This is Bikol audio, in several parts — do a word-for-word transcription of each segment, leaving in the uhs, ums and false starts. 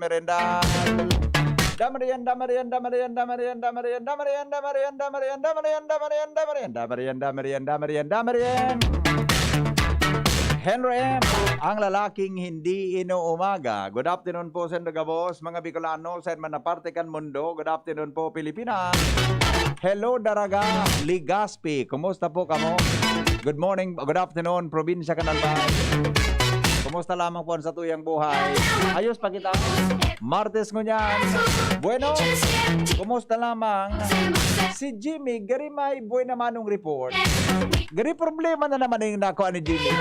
Merendal. Damarian, damarian, damarian, damarian, damarian, damarian, damarian, damarian, damarian, damarian, damarian, damarian, damarian, damarian, damarian, damarian. Henry M, ang lalaking hindi inuumaga. Good afternoon po, Sendo Gabos, mga Bicolano, saan man na parte kan mundo. Good afternoon po, Pilipinas. Hello, Daraga, Legazpi. Kumusta po kamo? Good morning, good afternoon, probinsya kan Albay. Kumusta lamang po ang satuyang buhay? Ayos pa kita. Martes ngunyan. Bueno, kumusta lamang? Si Jimmy, gari may buhay naman ng report. Gari problema na naman yung nakuha ni Jimmy.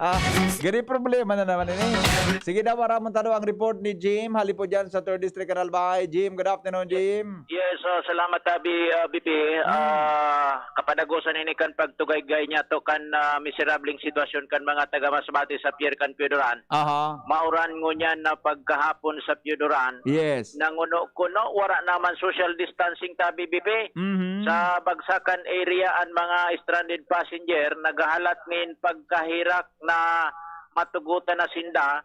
Ah, gari problema na naman ini. Sige daw, para mong talo ang report ni Jim. Hali po dyan sa third District, Canal Bay. Jim, good afternoon, Jim. Yes, ah, salamat, ah, B-, ah, B P. Hmm. Ah, kapadagosan ini kan pagtugaygay niya to kan, ah, miserableng sitwasyon kan mga taga Masbate sa pier kan Pioduran. Aha. Mauran ngunyan na pagkahapon sa Pioduran. Yes. Nanguno-kuno, wara naman social distancing ta, B B P. Mhm. Sa bagsakan area, ang mga stranded passenger naghahalat nin pagkahirak na matugotan na sinda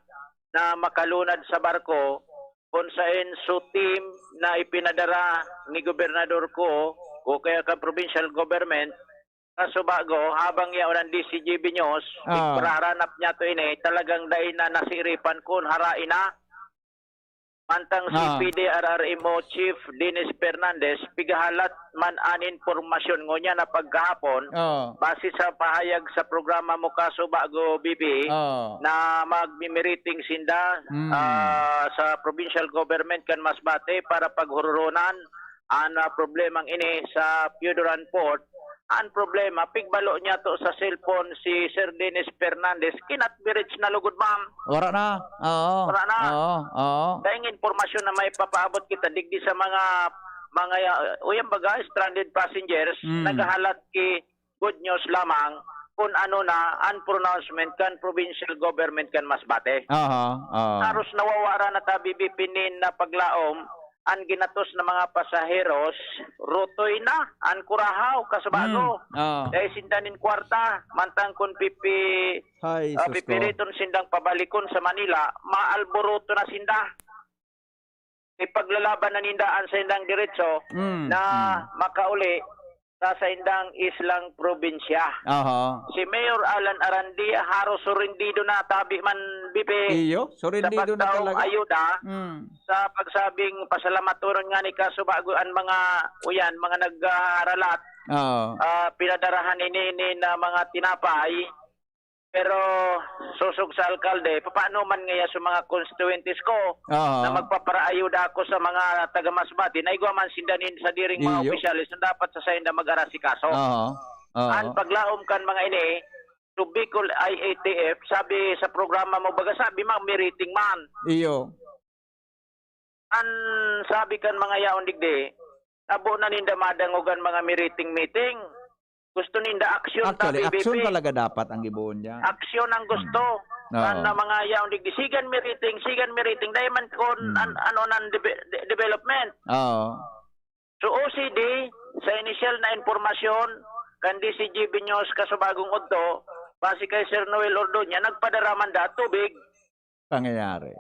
na makalunad sa barko, kun saen su-, team na ipinadara ni Gobernador Cuo o kaya kan provincial government, kaso bago, habang yaon ang D C G B News, Ah. ipararanap niya to ini, talagang dai na nasiripan kun harain na. Mantang si Ah. P D R R M O Chief Dennis Fernandez, pigahalat man an impormasyon ngunyan na pagkahapon, Ah. base sa pahayag sa programa mo, Kaso Bago, B P, Ah. na magmi-meeting sinda, Mm. ah, sa provincial government kan Masbate para paghuroronan an, ah, problemang ini sa Pioduran Port. An problema, pigbalo niya to sa cellphone si Sir Dennis Fernandez, kinatbirits na lugod, ma'am. Wara na. Oo. Wara na. Oo, oo. Dahil impormasyon na may papaabot kita digdi sa mga, mga, uh, uyang baga, stranded passengers, Mm. naghahalat ki good news lamang kung ano na an pronouncement kan provincial government kan Masbate. Aha, oo. Haros nawawara na ta, B B P, nin na paglaom an ginatos na mga pasaheros, rutoy na an Curaçao, Kaso Bago. Mm, oo. Dahil sinda nin kwarta, mantang kun pipi-, Hay, ah, sus ko. pipiriton sindang pabalikon sa Manila, maalboroto na sinda. Ipaglalaban na ninda an saindang diretso Mm, na mm. makauli sa saindang islang probinsya. Aha. Si Mayor Alan Arandia, haros surindido na, tabi man, B P, Iyo, sa surindido na pagtaong talaga. ayuda, Mm. sa pagsabing pasalamatonon nga ni Kaso Bago an mga, uyan, mga naghaharalat, Oo. ah, pinadarahan ini, ini na mga tinapay. Pero sosog sa alkalde, papaano man ngaya sa mga constituentes ko Oo. na magpaparaayuda ako sa mga taga Masbate, na igwa man sinda nin sadiring mga Iyo. opisyales na dapat sa sainda mag-arasikaso? Oo. Oo. An paglaom kan mga ini, to Bicol I A T F, sabi sa programa mo, baga sabi, mag-meeting man. Iyo. An sabi kan mga yaon digdi, abo na ninda madangog an mga meeting-meeting. Gusto ninda aksyon ta, Actually, B B P. aksyon talaga dapat ang gibohon niya. Aksyon ang gusto. Hmm. Oo. Kan mga yaon digdi, sigan meeting, sigan meeting. Dahil man kun Hmm. an-, ano nan debe-, de-, development. Oo. So, O C D, sa inisyal na impormasyon, kan D C G B News Kaso Bagong Udto, base kay Sir Noel Ordoña, nagpadara man da tubig. Pangyayari.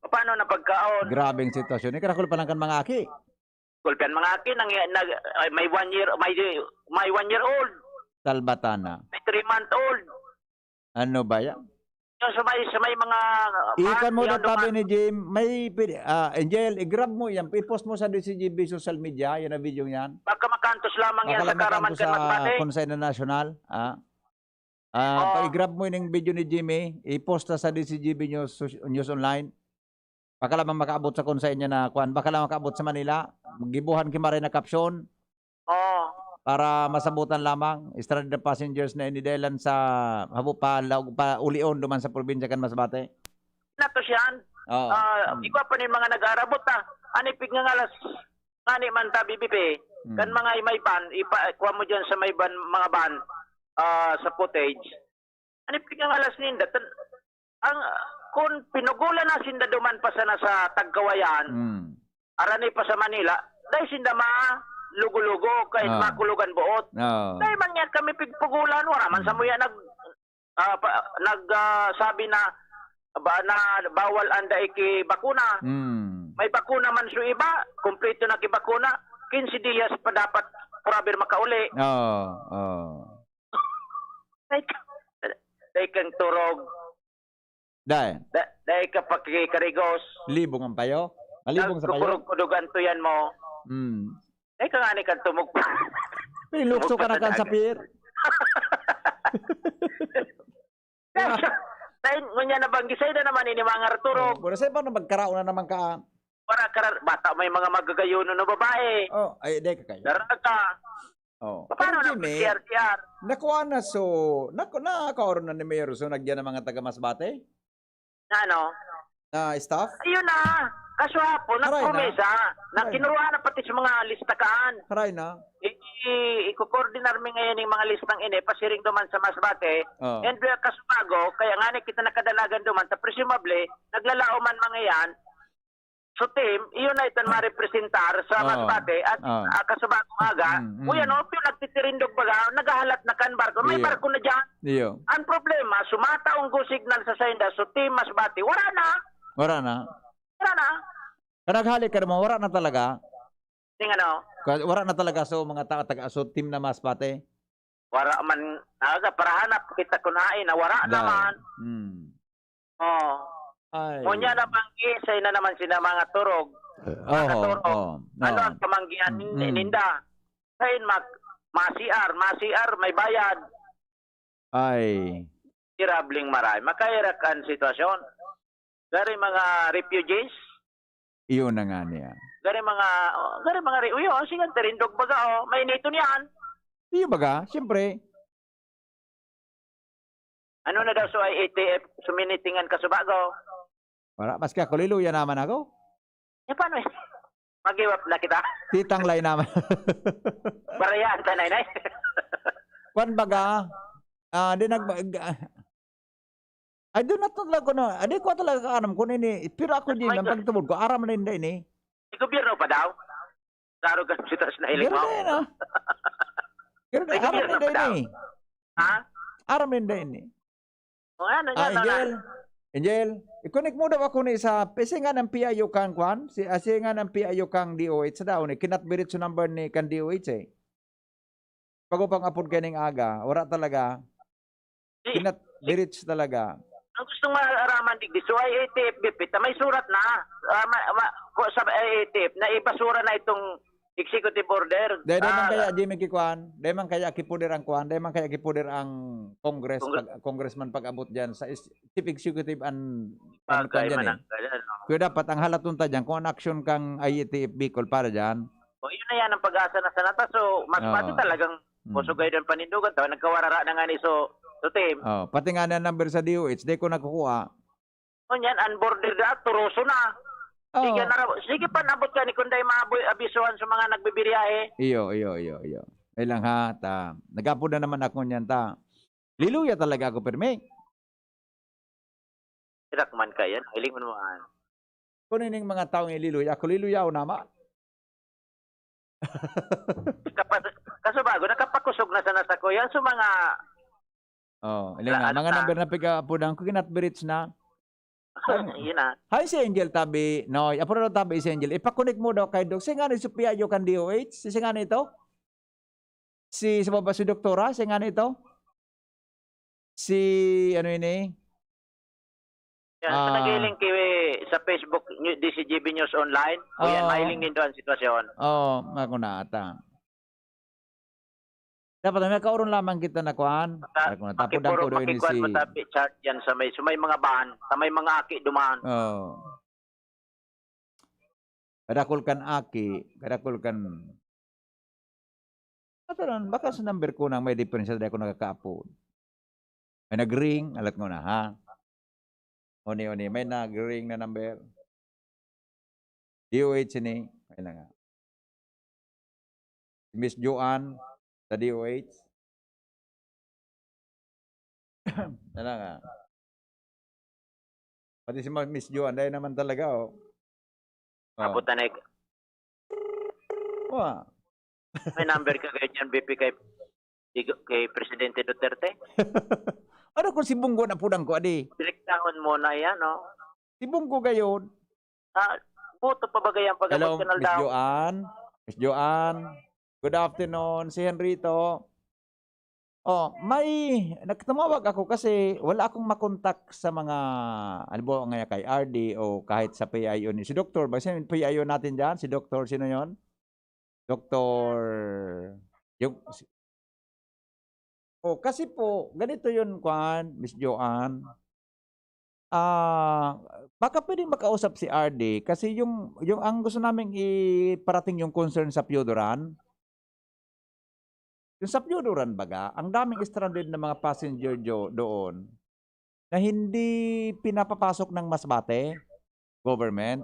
Paano na pagkaon? Grabeng sitwasyon. Ikarakol pa lang kan mga aki. Kulpian mga aki, nang, nag, ay, may one year, may, may one year old. Talbatana. May three month old. Ano ba yan? Yung sa may, sa may mga, Ikan mo yung na tabi mga ni Jim, may pi-, ah, Angel, i-grab mo yan, i-post mo sa D C G B social media, yan ang video yan. Baka maka-, Santos lamang yan sa Karaman kan Masbate. Konsay na nasyonal, ah. Ah, oo. Pag-i-grab mo ining video ni Jimmy, i-post ta sa D C G B News, News Online. Baka lamang makaabot sa konsay niya na, kwan, baka lamang makaabot sa Manila. Gibuhan ki maray na caption. Oo. Para masabutan lamang, stranded na passengers na inidalan sa habo pa, laog pa, ulion duman sa probinsya kan Masbate. Nato siyan. Oo. Ah, hmm. Igwa pa nin mga nag-aarabot, ah. Anipig nga ngalas, ngani man ta, B B P, hmm, kan mga may van, ipa-, kuha mo dyan sa may van, mga van, ah, sa footage. Anipig nga ngalas ninda, tan-, ang, kun pinugulan na sinda duman pa sana sa Tagkawayan, hmm, arani pa sa Manila, dai sinda malugo-lugo, kahit, ah, makulog an boot. Oo. Dai man yan kami pigpugulan, wala man, hmm, samuya nag-, ah, pa-, nag-, ah, sabi na, ba, na bawal an dai ki bakuna. Hmm. May bakuna man so iba, kumpleto na ki bakuna, quince dias pa dapat forever makauli. Oo, oo. Dai ka, dai kang turog. Dai. Da-, dai ka pakikarigos. Libong ang payo? Malibong sa payo? Nagkukurog-kudogan to yan mo. Hmm. Dai ka ngani kan tumog pa. May lukso ka na kan sa pier. Dai, ngunyan na banggi, sa'yo na naman ini mga turog. Oh, pero sa'yo pa na magkaraon na naman ka, ah. Para karar-, bata may mga magagayonon na babae. Oh, ay, dai ka kayo. Daraga. Oh. Paano na Jimmy, C R C R? Nakuha na so, naku-, nakakaoron na ni Mayor so nagyan ng mga taga Masbate? Na ano? Na staff? Ayun na. Kaso hapon, haray na, nagpromesa na, haray na, kinuruha na pati sa mga listakaan. Haray na. I-, i-, iko-coordinar mi ngayon yung mga listang ini, pasiring duman sa Masbate. Oh. And we are Kasubago, kaya nga na kita nakadalagan duman, ta presumably, naglalaoman mga yan, so, team, iyon na itan marepresentar sa, oo, Masbate at, oo, ah, kasubagong aga. Mm, mm. Uy, ano, pero nagtitirindog baga, naghahalat na kan barko. May, iyo, barko na diyan. Iyo. Ang problema, sumataong go signal sa sainda, so, team Masbate, wala na. Wala na. Wala na. Kanaghali ka naman, wala na talaga. Sing ano? Ka-, wala na talaga, so, mga ta-, taga, so, team na Masbate. Wara man, aga, parahanap kita kun hain na wara naman. Hmm. Oh. Ay. Ngunyan na banggi, sa'yo na naman sina mga turog. Eh, mga oho, katurog. Oh, ano ang kamanggihan, mm, ninda? Sain mag-, ma-C R, ma-C R, may bayad. Ay. Hirabling maray. Makahirak ang sitwasyon. Gari mga refugees. Iyon na nga niya. Gari mga, oh, gari mga re-, uyo, sige, tirindog baga, oh. May nito niyan. Iyo baga, siyempre. Ano na daw, so I A T F, suminitingan ka subago? Wala, maski ako, liluya naman ako. Eh, paano eh? Mag-give up na kita? Titanglay naman. Barayaan ta, Nay, Nay. Kwan baga, ah, di nag-, ah, I do not talaga ko na, di ko talaga kaaram kung ini, pero ako, Jimmy, ang pagtubod ko, aram na ninda ini. May gobyerno pa daw? Klaro ka sa sitwasyon na hiling mo? Pero na, pero na, aram ninda ini. Ha? Aram ninda ini. O, ano, ah, ano na? Angel, Angel, i-connect mo daw ako ni sa, kasi nga ng P I O kang kwan, si, ah, si nga ng P I O kang D O H daw, ni kinatbirit sa number ni kan D O H eh. Pag-upang apod kaning aga, wala talaga. Di, kinat-, di, dirits talaga. Ang gustong maaraman, digdi, so I A T F B P, ta may surat na. Ah, ma-, ma-, ko-, sa I A T F, naibasura na itong executive order. Dahil, dahil man, ah, kaya, Jimmy, kikwan, dahil man kaya kipuder ang kwan, dahil man kaya kipuder ang Congress, Congress, pag, congressman pag-abot dyan sa is-, chief executive and, and kwan dyan eh. Kaya dapat ang halaton ta dyan, kung ang action kang I A T F Bicol para dyan, o, yun na yan ang pag-asa na sa nata. So, mas pati talagang kusog ay doon panindugan. Tawa, nagkawarara na nga ni so, so team. Oh, pati nga na number sa D O H, di ko nakukuha. O, yan, ang border da, turoso na. Oh. Sige, nara-, sige pa, nabot ka ni Kunday Maboy, abisuhan sa mga nagbibiyahe. Iyo, iyo, iyo, iyo. Ay lang ha, ta. Nagapod na naman ako niyan, ta. Liluya talaga ako, pirmi. Sirak man ka yan. Hiling mo naman. Kung ining mga taong ililuya, ako liluya o nama. Kapas-, kaso bago, nakapakusog na sana sa kuya. So, mga oh, ilang na, mga tabi na piga-apudan ko, kinatbirits na. Yun na. Hi, si Angel Tabi. No, apo na tabi si Angel. Ipakunik mo daw kay Doc. Singani si Piayo kan D O H? Si singani ito? Si, sa baba, si Doktora, si nga nito? Si, ano ini? Yan, sa ah, nagiling ki-, sa Facebook, New-, D C G B News Online. O yan, oo, mahiling nindo ang sitwasyon. Oo, ako na ata. Dapat may kauron lamang kita na kuan. Sa, Ay, kung natapod ang makipuro, kudo ini makigkuan si mo sa Richard yan sa may, sa may mga bahan, sa may mga aki duman. Oh. Kadakol kan aki, kadakol kan Ato lang, baka sa number ko nang may diferensya, dai ako nakakaapod. May nag-ring, alat ko na, ha? Oni, oni, may nag-ring na number. D O H ini, kaya na nga. Si Miss Joanne sa D O H. Ano nga? Pati si Ma-, Miss Joanne, dahil naman talaga, oh. Oh. Abot na na ik-, Wa. May number ka kayo dyan, B P, kay, kay Presidente Duterte? Ano kung si Bunggo na pudang ko, adi? Direktahon mo na yan, no? Si Bunggo gayon. Ah, boto pa ba gayang pag-abot Hello, ka na Miss daw? Joanne? Miss Joanne? Good afternoon. Si Henrito. Oh, may nagtumawag ako kasi wala akong makontak sa mga, halimbawa nga kay R D o kahit sa P I O ni si Doktor. Basta yung P I O natin diyan, si Doktor, sino yon? Doktor, yung, si-, oh, kasi po, ganito yun, kwan, Miss Joanne. Ah, baka pwedeng makausap si R D kasi yung, yung ang gusto naming iparating yung concern sa Pioduran. Yung sa Pioduran baga, ang daming stranded na mga passenger do-, doon na hindi pinapapasok ng Masbate government.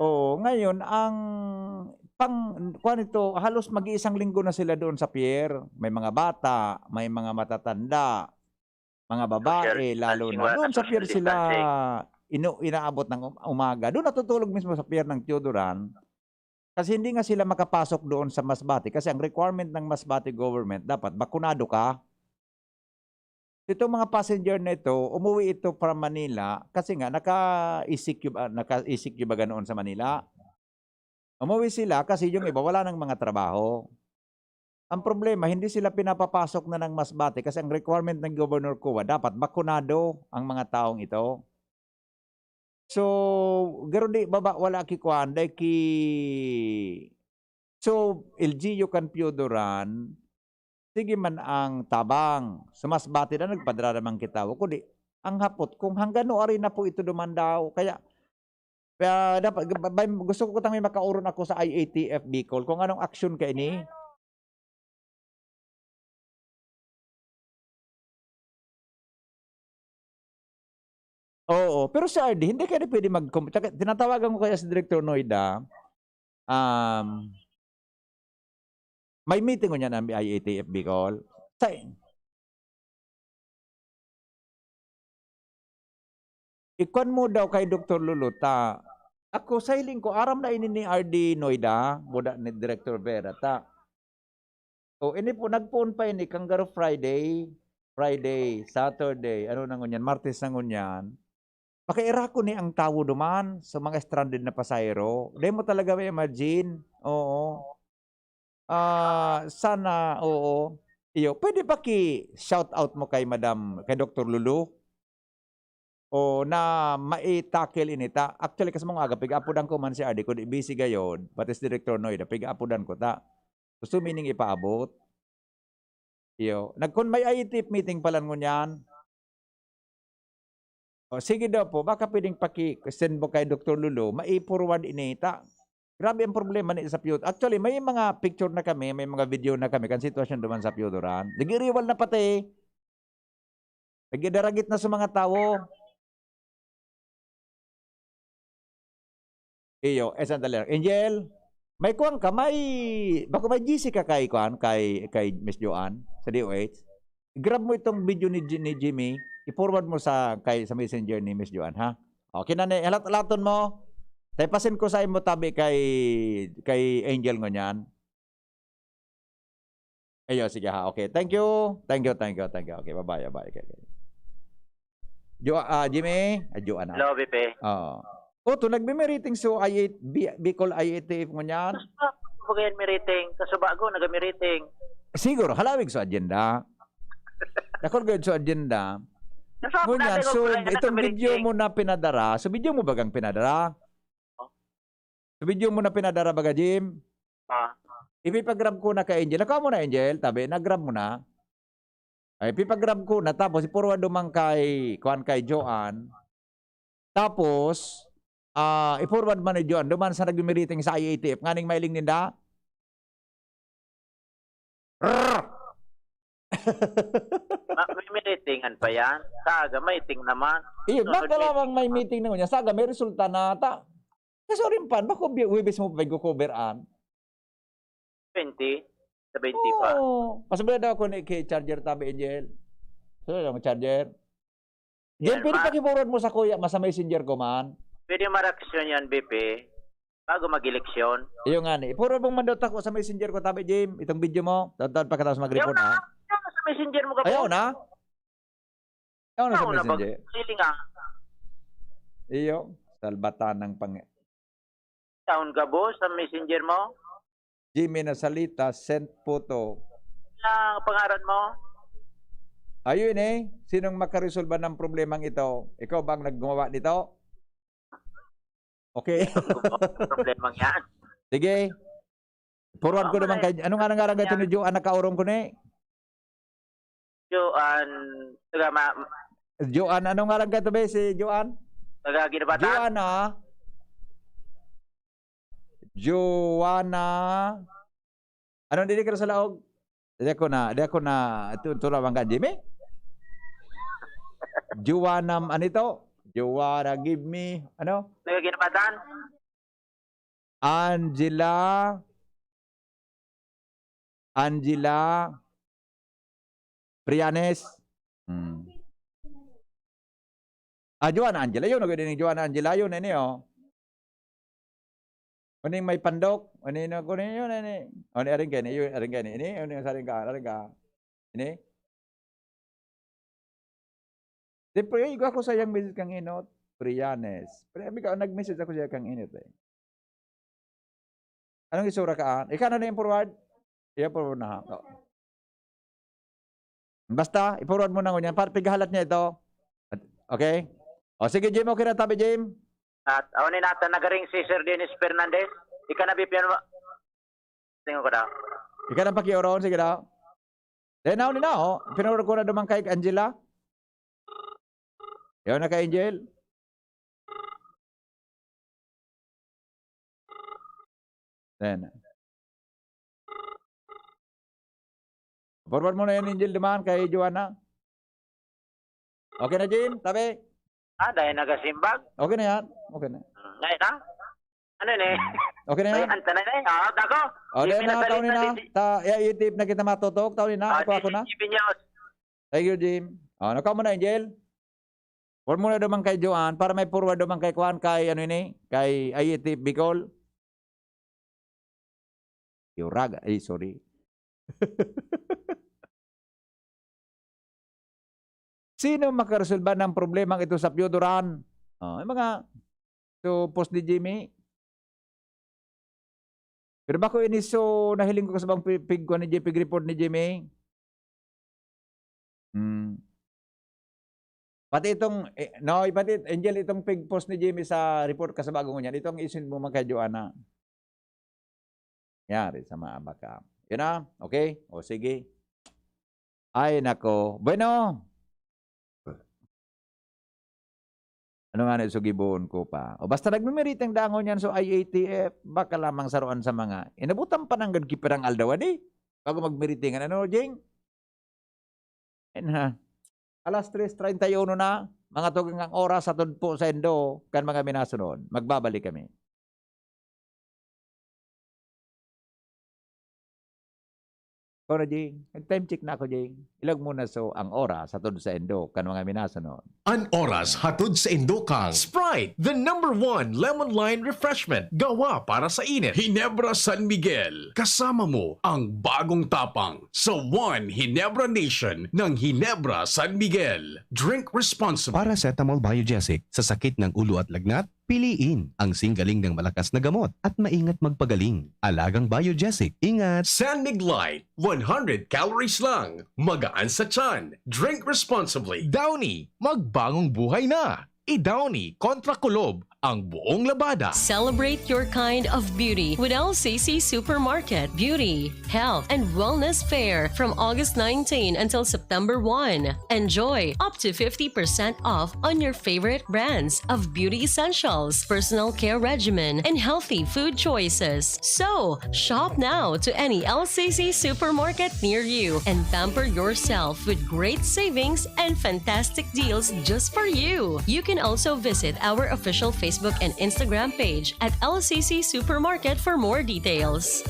Oo, ngayon ang pang-, kuwan ito, halos mag-iisang linggo na sila doon sa pier. May mga bata, may mga matatanda, mga Social babae, lalo distancing, na wala doon sa social pier sila distancing. Ino-, inaabot ng um-, umaga. Doon natutulog mismo sa pier ng Teodoran. Kasi hindi nga sila makapasok doon sa Masbate kasi ang requirement ng Masbate government, dapat bakunado ka. Itong mga passenger na ito, umuwi ito from Manila kasi nga naka-E C Q, ah, naka-E C Q baga noon sa Manila. Umuwi sila kasi yung iba wala nang mga trabaho. Ang problema, hindi sila pinapapasok na ng Masbate kasi ang requirement ng Governor Cua, dapat bakunado ang mga taong ito. So, garo di baba, wala ki kuan, dai ki, so, L G U kan Pioduran, sige man ang tabang. Sa Masbate na nagpadara naman kita, kundi ang hapot kung hanggang no ari na po ito duman daw. Kaya, kaya dapat, ba-, ba-, gusto ko tang may makauron ako sa I A T F Bicol kung anong aksyon kaini. Oo, pero si R D, hindi kaya pwede mag-, tsaka tinatawagan ko kaya si Director Noida, um, may meeting ngunyan ang I A T F Bicol. Sa, Ikwan mo daw kay Doktor Lulu ta. Ako, sa hiling ko, aram na ini ni R D Noida, buda ni Director Vera ta. O, ini po, nagpoon pa ini, kanggaro Friday, Friday, Saturday, ano na ngunyan, Martes na ngunyan. Pakiirako ni ang tawo duman sa mga stranded na pasahero. Dai mo talaga ma-imagine. Oo. Ah, sana, oo. Iyo, pwede paki-shout out mo kay Madam, kay Doktor Lulu? O na mai-tackle ini ta. Actually, kasi mga aga, pig-apodan ko man si R D, kundi busy gayod, pati si Director Noy, da, pig-apodan ko ta. Gusto meaning ipaabot. Iyo. Nagkon may I A T F meeting pala ngunyan. O, sige daw po, baka pwedeng paki-send mo kay Doktor Lulu, mai-forward ini ta. Grabe ang problema ni sa Pio-, actually, may mga picture na kami, may mga video na kami, kan sitwasyon duman sa Pioduran. Nagiriwal na pati. Nagidaragit na sa mga tawo. Iyo, eh, sandali lang. Angel, may kuwan ka, may, bako may G C ka kay, kuwan, kay, kay Miss Joanne sa D O H. I-grab mo itong video ni Ji-, ni Jimmy, i-forward mo sa, kay, sa messenger ni Miss Joanne, ha? Okay na ni, halat-halaton mo. Tay pasin ko sa imo tabi kay, kay Angel ngunyan. Ayo, sige ha. Okay. Thank you. Thank you, thank you, thank you. Okay, bye-bye, bye-bye. Okay, okay. Jo-, ah, Jimmy? Ah, Joanne, ah. Hello, B P. Oo. O, to, nagmi-meeting so, I A, Bi-, Bicol I A T F ngunyan? Basta, bagay may rating. Kasuba ko, nagmi-rating. Siguro, halawig sa agenda. Dakol gayud sa agenda. Nasa ako Ngunyan, natin, so, wala na itong video nagmi-rating. Mo na pinadara, so, video mo bagang pinadara? Oh. So, video mo na pinadara baga, Jim? Ah. Ipipa-Grab ko na kay Angel. Nakuha mo na, Angel? Tabi, na-Grab mo na? Ay, ipipa-Grab ko na. Tapos, i-forward duman kay, kuwan, kay Joanne. Tapos, ah, i-forward man ni Joanne. Duman sa nagmi-meeting sa I A T F. Nganing mailing ninda? Rrr! Ma-, may meetingan pa yan? Sa aga, may meeting naman. Iyo, Sunod baka lamang may meeting naman. Meeting na ngunyan. Sa aga, may resulta na ata. Kasi orin pa, bako bi-, Huwebes mo pa cover an. Twenty? Sa twenty pa? Oo. Pasabay daw ako ni kay charger tabi, Angel. Sino lang charger? Yan, Angel, pwede ma- paki-forward mo sa kuya, ma-, sa messenger ko man. Pwede mareaksyon yan, B P. Bago mag-eleksyon. Iyo nga ni. I-forward mong mandot ako sa messenger ko, tabi, Jim. Itong video mo. Taon-taon pagkatapos mag-report, Ayaw na, ha? Ayaw na sa messenger mo, kapo. Ayaw na? Ayaw na sa Ayaw na ba? Messenger. Siling, ah. Iyo. Salbatan ng pang- Taon ka, boss, sa messenger mo? Jimmy Nasalita, sent photo. Ang pangaran mo? Ayun eh. Sinong makaresolba ng problemang ito? Ikaw ba ang naggumawa nito? Okay. Ang problema niyan. Sige. Forward ko Oo, naman eh. Kay, ano nga nang ngaran ka ito ni Joanne? Nakaurong ko na eh. Joanne, taga ma-, Joanne, ano ngaran ka ito, be? Si Joanne? Taga Ginabatan? Joanna. Joanna. Ano, dili ka na sa laog? Di ako na, di ako na, ito, ito lang ka, Jimmy? Joanna, ano ito? Joanna, give me, ano? Taga Ginabatan? Angela, Angela Prianes. Hmm. Ah, Joanna Angela. Yun, nagwede ni Joanna Angela. Yun, ini, oh. Uning may pandok. Uning na, kunin yun, ini. Uning aring kayo, ini, yun, aring kayo, ini. Ini, uning saring ka, aring ka. Ini. Di, pre, igwa ko sa iyang message kang inot. Prianes. Pre, sabi ka, nag-message ako siya kang inot eh. Anong isura ka, ah? Ikaw na na yung forward? Iya, forward na, ha? Oo. Basta, i-forward mo na ngunyan. Para pighalat niya ito. At, okay? O, sige, Jim, okay na tabi, Jim? At, awan ni nata, nagaring si Sir Dennis Fernandez. Ika na, B P N, ma-, tingnan ko daw. Ika na pakiuron, sige daw. Then, now, na, oh. Pinurod ko na duman kay Angela. Yaw na kay Angel. Then, forward mo na yan, Angel, duman kay Joanna. Okay na, Jim? Tabi? Ah, dahil nagasimbag? Okay na yan. Okay na. Hmm, ngayon na? Ano ni? Okay na Ay, yan. Anta na ni. Ah, dako. O, Jim, dahil na, nagsalit tao ni na na. Di-, ta, ya, itip na kita matutok. Tao ni na. Ah, Ako, ako na. D C T V News. Thank you, Jim. O, ano ka muna, Angel? Forward mo na duman kay Joanne para may forward duman kay Kwan, kay ano ini? Kay I A T F Bicol. Yurag, ay, sorry. Sino makaresolba ng problemang ito sa Pyodoran? Oh, yung mga, so, post ni Jimmy. Pero bako ini, so, nahiling ko sa bang pi-, pig, kuwan ni J P, report ni Jimmy. Hmm. Pati itong, eh, no, pati, Angel, itong pig-post ni Jimmy sa report ka sa bagong ngunyan, itong isin mo man kay Joanna. Yari sa mga baka. Yun na, okay? O, sige. Ay, nako. Bueno. Ano nga na, sugiboon ko pa. O, basta nagmimiritang dangon yan, so I A T F, baka lamang saruan sa mga, inabutan pa nanggad kipirang aldaw, adi? Bago magmiritingan, ano, Jing? Ayun ha. Alas tres treinta y uno na, mga tugang ang oras sa tudpo sa indo, kan mga minasunod. Magbabalik kami. Pero, Jing, nag-time check na ako, Jing. Ilag mo na so ang oras sa tudpo sa indo, kan mga minasunod. An oras hatod sa indo kang Sprite, the number one lemon lime refreshment, gawa para sa init. Ginebra San Miguel, kasama mo ang bagong tapang sa One Ginebra Nation ng Ginebra San Miguel. Drink responsibly. Paracetamol Biogesic, sa sakit ng ulo at lagnat, piliin ang singgaling ng malakas na gamot at maingat magpagaling. Alagang Biogesic, ingat! San Mig Light, one hundred calories lang. Magaan sa tiyan. Drink responsibly. Downy, magbagong buhay na. I-Downy kontra kulob ang buong labada. Celebrate your kind of beauty with L C C Supermarket Beauty, Health, and Wellness Fair from August nineteen until September one. Enjoy up to fifty percent off on your favorite brands of beauty essentials, personal care regimen, and healthy food choices. So, shop now to any L C C supermarket near you and pamper yourself with great savings and fantastic deals just for you. You can also visit our official Facebook and Instagram page at L C C Supermarket for more details.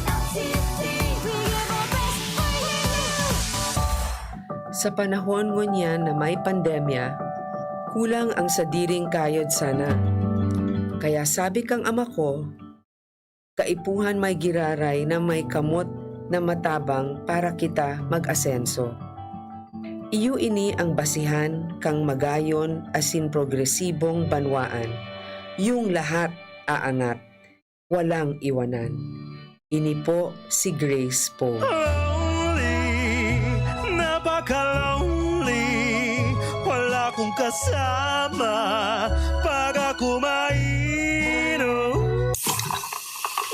Sa panahon ngunyan na may pandemya, kulang ang sadiring kayod sana. Kaya sabi kang ama ko, kaipuhan may giraray na may kamot na matabang para kita mag-asenso. Iyo ini ang basihan kang magayon asin progresibong banwaan. Yung lahat aangat, walang iwanan. Ini po si Grace Poe. Lonely, napaka-lonely. Wala kong kasama pag ako mainom.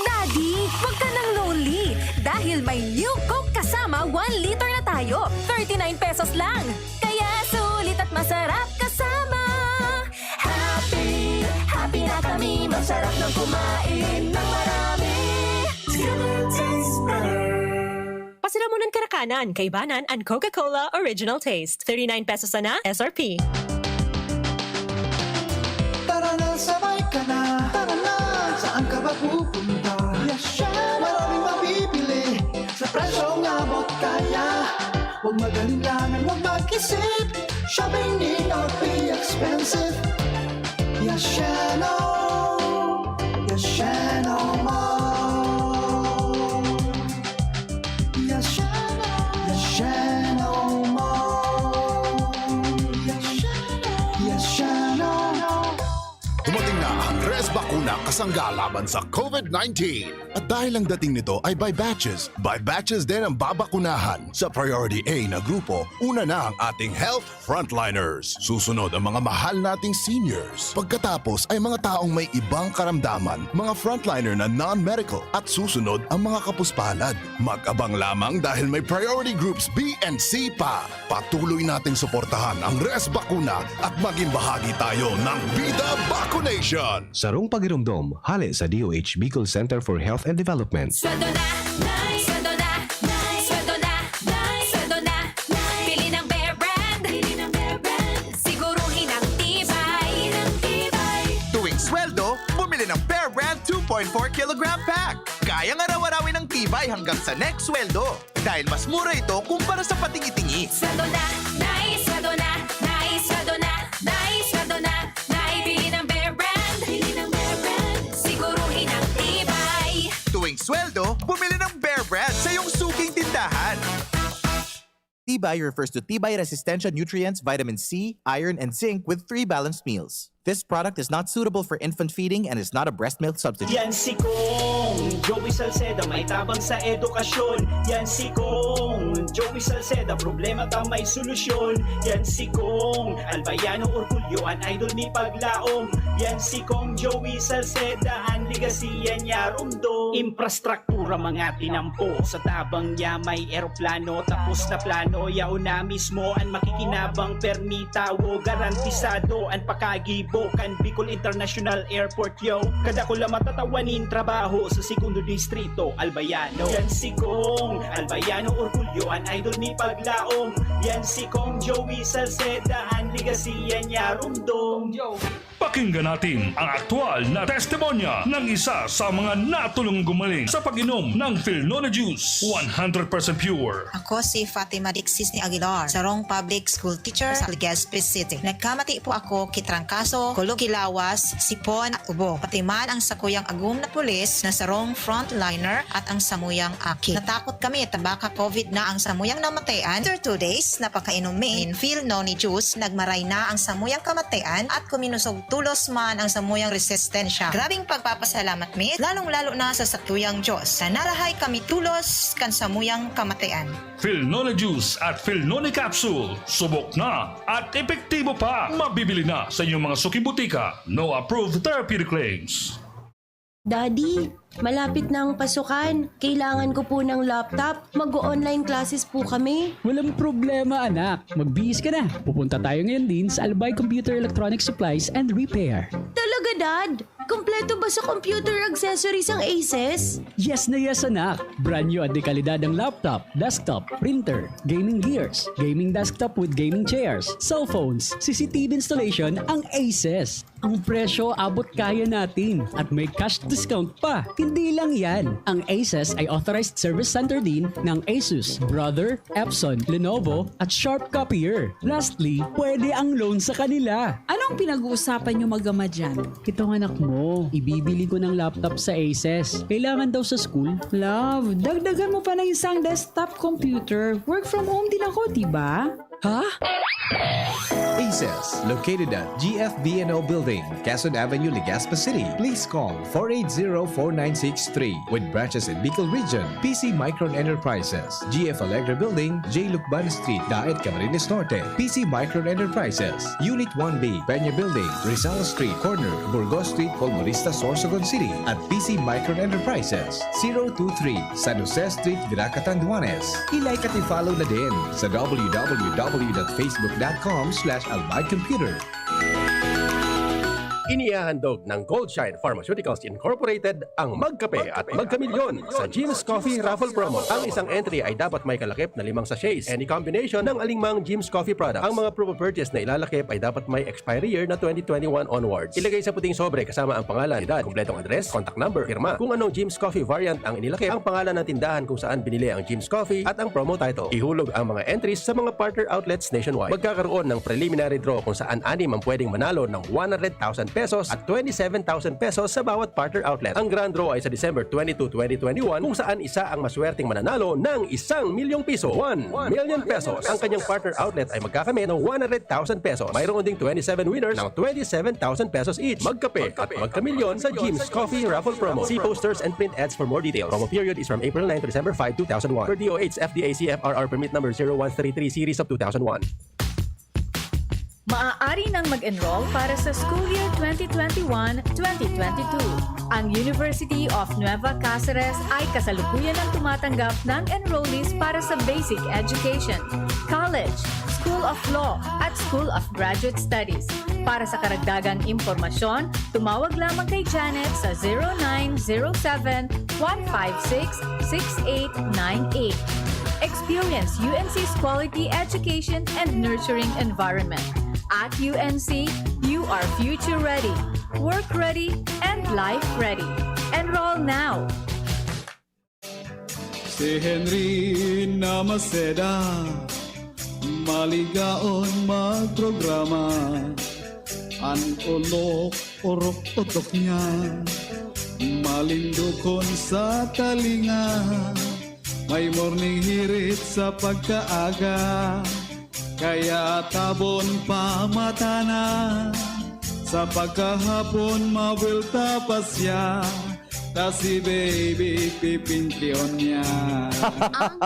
Daddy, wag ka nang lonely dahil may New Coke kasama one liter na tayo. Thirty-nine pesos lang. Kaya sulit at masarap kasama. Happy, happy na kami. Masarap nang kumain ng marami. Together tastes better. Pasilamunan karakanan, kaibanan an Coca-Cola Original Taste. Thirty-nine pesos sana, S R P. Tara na, sabay ka na. Tara na, saan ka ba pupunta? Yasha! Maraming mabibili sa presyong abot kaya. Huwag mag-alinlangan, huwag mag-isip. Shopping need not be expensive. Yashano, Yashano Mall. Yashano, Yashano Mall. Yashano, Yashano. Dumating na ang Res Bakuna kasangga laban sa COVID nineteen. At dahil ang dating nito ay by batches, by batches din ang babakunahan. Sa Priority A na grupo, una na ang ating health frontliners. Susunod ang mga mahal nating seniors. Pagkatapos ay mga taong may ibang karamdaman, mga frontliner na non-medical. At susunod ang mga kapuspalad. Mag-abang lamang dahil may priority groups B and C pa. Patuloy nating suportahan ang Res Bakuna at maging bahagi tayo ng Bida Vacunation! Sarong pagiromdom, hale sa D O H Bicol Center for Health and Development. Sweldo na, Nay! Sweldo na, Nay! Sweldo na, Nay! Sweldo na, Nay! Pili ng Bear Brand! Pili ng Bear Brand! Siguruhin ang tibay! Ng tibay! Tuwing sweldo, bumili ng Bear Brand two point four kilogram pack. Kayang araw-arawin ang tibay hanggang sa next sweldo. Dahil mas mura ito kumpara sa patingi-tingi. Sweldo na, Nay! Sweldo na, Nay! Sweldo na, Nay! Sweldo na, Nay! Pili ng Bear Brand! Pili ng Bear Brand! Siguruhin ang tibay! Tuwing sweldo, bumili ng Bear Brand sa iyong suking tindahan. Tibay refers to Tibay Resistensya Nutrients, Vitamin C, Iron, and Zinc with three balanced meals. This product is not suitable for infant feeding and is not a breast milk substitute. Yan si Kong Joey Salceda, may tabang sa edukasyon. Yan si Kong Joey Salceda, problema ta may solusyon. Yan si Kong Albayano Orgulyo, an idol ni Paglaom. Yan si Kong Joey Salceda, an ligasiya niya rumdom. Infrastruktura, mga tinampo, sa tabang niya may eroplano, tapos na plano, yaon na mismo an makikinabang, permi tawo, garantisado an pakagibo kan Bicol International Airport, yo. Kadakula matatawan nin trabaho sa Segundo Distrito, Albayano. Yan si Kong Albayano Orgulyo, an idol ni Paglaom. Yan si Kong Joey Salceda, an ligasiya niya rumdom. Pakinggan natin ang aktual na testimonya ng isa sa mga natulong gumaling sa pag-inom ng Filnone Juice, one hundred percent pure. Ako si Fatima Dixis ni Aguilar, sarong public school teacher sa Legazpi City. Nagkamati po ako ki trangkaso, kulog ki lawas, sipon at ubo. Pati man ang sakuyang agom na pulis na sarong frontliner at ang samuyang aki. Natakot kami ta baka COVID na ang samuyang namatayan. After two days, napakainom mi nin Filnone Juice, nagmara Aray na ang samuyang kamatayan at kuminusog tolos man ang samuyang resistensya. Grabing pagpapasalamat mi, lalong-lalo na sa satuyang Diyos, na narahay kami tolos kan samuyang kamatayan. Philnone Juice at Philnone Capsule, subok na at epektibo pa. Mabibili na sa inyong mga suking butika. No approved therapeutic claims. Daddy, malapit na ang pasukan. Kailangan ko po ng laptop. Mag-o-online classes po kami. Walang problema, anak. Magbihis ka na. Pupunta tayo ngayon din sa Albay Computer Electronic Supplies and Repair. Talaga, Dad? Kompleto ba sa computer accessories ang Aces? Yes na yes, anak. Brand new at dekalidad ang laptop, desktop, printer, gaming gears, gaming desktop with gaming chairs, cellphones, C C T V installation ang Aces. Ang presyo abot kaya natin at may cash discount pa. Hindi lang yan. Ang Aces ay authorized service center din ng Asus, Brother, Epson, Lenovo, at Sharp Copier. Lastly, pwede ang loan sa kanila. Anong pinag-uusapan niyo mag-ama dyan? Itong anak mo, ibibili ko ng laptop sa Aces. Kailangan daw sa school. Love, dagdagan mo pa ng isang desktop computer. Work from home din ako, di ba? Ha? Aces, located at G F B N O Building, Quezon Avenue, Legazpi City. Please call four eight zero, four nine six three. With branches in Bicol Region, P C Micron Enterprises, G F Alegre Building, J Lucban Street, Daet, Camarines Norte. P C Micron Enterprises, Unit one B, Peña Building, Rizal Street, corner Burgos Street, Colmonista, Sorsogon City, at P C Micron Enterprises, zero two three, San Jose Street, Virac, Catanduanes. I-like at i-follow na din sa w w w dot facebook dot com slash albay computer. Inihahandog ng Goldshine Pharmaceuticals Incorporated ang Magkape at Magkamilyon sa Jim's Coffee Raffle Promo. Ang isang entry ay dapat may kalakip na limang sachets, any combination ng alingmang Jim's Coffee products. Ang mga promo purchase na ilalakip ay dapat may expiry year na twenty twenty-one onwards. Ilagay sa puting sobre kasama ang pangalan, edad, kumpletong address, contact number, pirma. Kung anong Jim's Coffee variant ang inilakip, ang pangalan ng tindahan kung saan binili ang Jim's Coffee, at ang promo title. Ihulog ang mga entries sa mga partner outlets nationwide. Magkakaroon ng preliminary draw kung saan anim ang pwedeng manalo ng one hundred thousand pesos at twenty-seven thousand pesos sa bawat partner outlet. Ang grand draw ay sa December twenty-two, twenty twenty-one, kung saan isa ang maswerteng mananalo ng isang milyong piso, one million pesos. Ang kanyang partner outlet ay magkakamit ng one hundred thousand pesos. Mayroon ding twenty-seven winners ng twenty-seven thousand pesos each. Magkape at magkamilyon sa Jim's Coffee Raffle Promo. See posters and print ads for more details. Promo period is from April nine to December five, two thousand one. Per D O H F D A C F R R permit number zero one three three series of two thousand one. Maaari nang mag-enroll para sa school year twenty twenty-one, twenty twenty-two. Ang University of Nueva Cáceres ay kasalukuyan ang tumatanggap ng enrollees para sa basic education, college, School of Law, at School of Graduate Studies. Para sa karagdagang impormasyon, tumawag lamang kay Janet sa zero nine zero seven, one five six, six eight nine eight. Experience U N C's quality education and nurturing environment. At U N C, you are future ready, work ready, and life ready. Enroll now! Si Henry na Maceda, maligaon magprograma. An olok, orok, otok niya, malindokon sa talinga. May morning hirit sa pagkaaga, kaya tabon pa mata na. Sa pagkahapon, mabulta pa siya. Ta si baby pipintion niya. Ang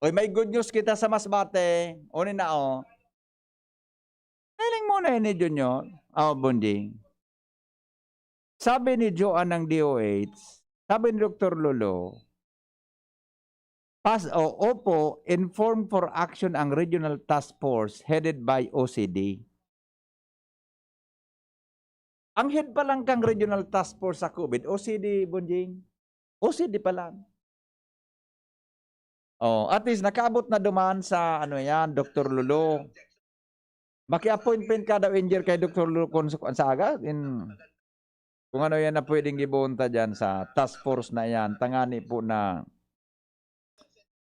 Oy, may good news kita sa Masbate. Uni na, oh. Hiling mo na ni Junior. Oh, Bonjing. Sabi ni Joan ng D O H, sabi ni Doktor Lolo, pas, o, opo, inform for action ang Regional Task Force headed by O C D. Ang head pa lang kang Regional Task Force sa COVID, O C D, Bonjing. O C D pa lang. Oh, at least nakaabot na duman sa, ano yan, Doktor Lolo. Maki-appointment ka daw, Engineer, kay Doktor Lolo kung sa, sa aga, in, kung ano yan na pwedeng gibohon ta dyan sa task force na yan. Tangani po na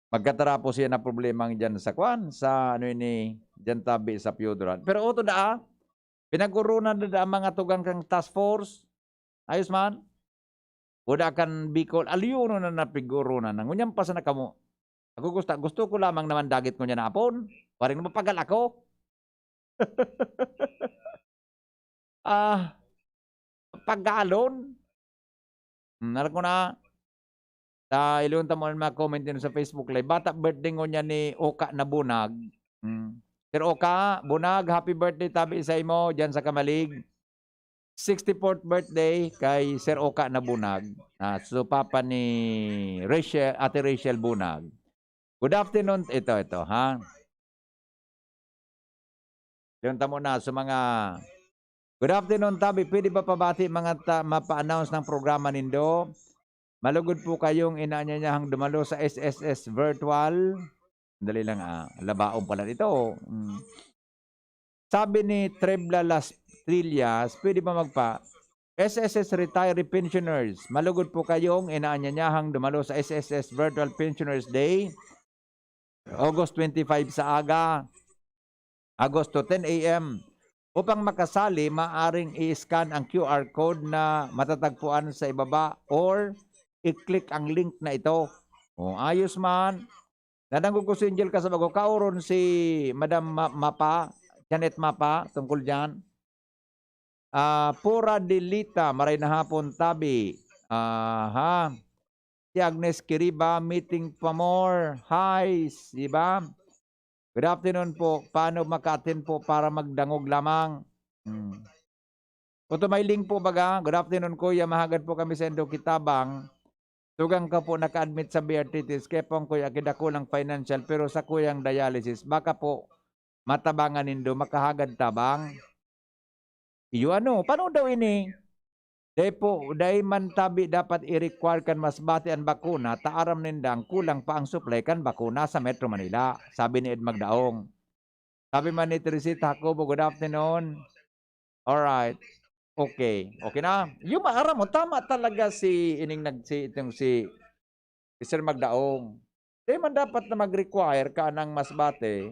magkatarapos yan na problema dyan sa kwan, sa ano ini, dyan tabi sa Piodran. Pero oto daa, pinag-urunan na daa ang mga tugang kang task force. Ayos man? Wala kan Bicol, aliyo na napiguro na. Ngunyan pa sana kamo. Ako gusto, gusto ko lamang naman dagit ko niya na apon. Waring mapagal ako. Ah, pagkaalon. Hmm, alam ko na. Ta, ilihon ta mo an mga comment din sa Facebook Live. Bata birthday ngunyan ni Oka na Bunag. Hmm. Sir Oka, Bunag, happy birthday tabi sa imo diyan sa Kamalig. Sixty-fourth birthday kay Sir Oka na Bunag. Ah, so papa ni Rachel, Ate Rachel Bunag. Good afternoon. Ito, ito, ha? Yun, tamo na. So, mga, good afternoon, tabi. Pwede ba pabati mga ta-, mapa-announce ng programa nindo? Malugod po kayong inaanyayahang dumalo sa S S S Virtual. Dali lang, ah. Labaon pala ito. Mm. Sabi ni Trebla Las Trillas, pwede ba magpa-, S S S retiree pensioners, malugod po kayong inaanyayahang dumalo sa S S S Virtual Pensioners Day, August twenty-five sa aga, Agosto, ten A M. Upang makasali, maaring i-scan ang Q R code na matatagpuan sa ibaba or i-click ang link na ito. O, ayos man. Nadangog ko si Angel Casabago, kaoron si Madam Ma-, Mapa, Janet Mapa, tungkol diyan. Ah, Pura Delita, maray na hapon, tabi. Aha. Si Agnes Kiriba, meeting pa more. Hi, di ba? Good afternoon po. Paano maka-attend po para magdangog lamang? Hmm. Oto, may link po baga. Good afternoon, kuya. Mahagad po kami sa Indo Kitabang. Tugang ka po naka-admit sa B R T T S. Kaya po ang kuya, kidakulang financial, pero sa kuyang dialysis, baka po matabangan nindo, makahagad tabang. Iyo ano, paano daw ini? Dai po, dai man tabi dapat i-require kan mas bati an bakuna, ta aram nindang kulang pa ang supply kan bakuna sa Metro Manila, sabi ni Ed Magdaong. Sabi man ni Teresita Jacobo, "Good afternoon." Alright. Okay. Okay na? Yung maaram mo, tama talaga si ining nag-, si, itong si, si Sir Magdaong. Di man dapat na mag-require ka ng mas bati.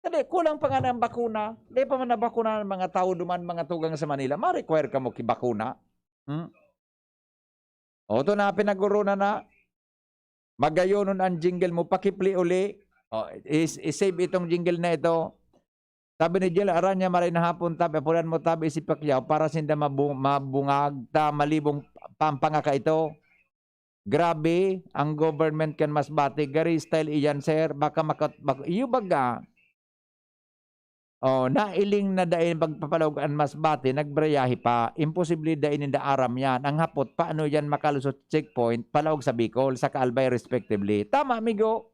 Dali, kulang pa nga ng bakuna. Di pa man nabakuna ang mga tao duman, mga tugang sa Manila. Ma-require ka mo ki bakuna? Hmm? O, ito na, pinag-urunan na. Magayonon ang jingle mo, pakipli uli. O, is-, i-save itong jingle na ito. Sabi ni Jel Aranya, "Maray na hapon, tabi, apulan mo, tabi, si Pacquiao para sinda mabu-, mabungag ta malibong pampanga ka ito." Grabe, ang government kan mas bati. Gari style iyan, sir. Baka makat-, bak-, iyo baga. Oh, nailing na dai pagpapalaog an mas bati, nagbiyahe pa. Imposible dai ninda aram yan. Ang hapot, paano yan makalusot checkpoint, palaog sa Bicol, sa Albay, respectively? Tama, amigo.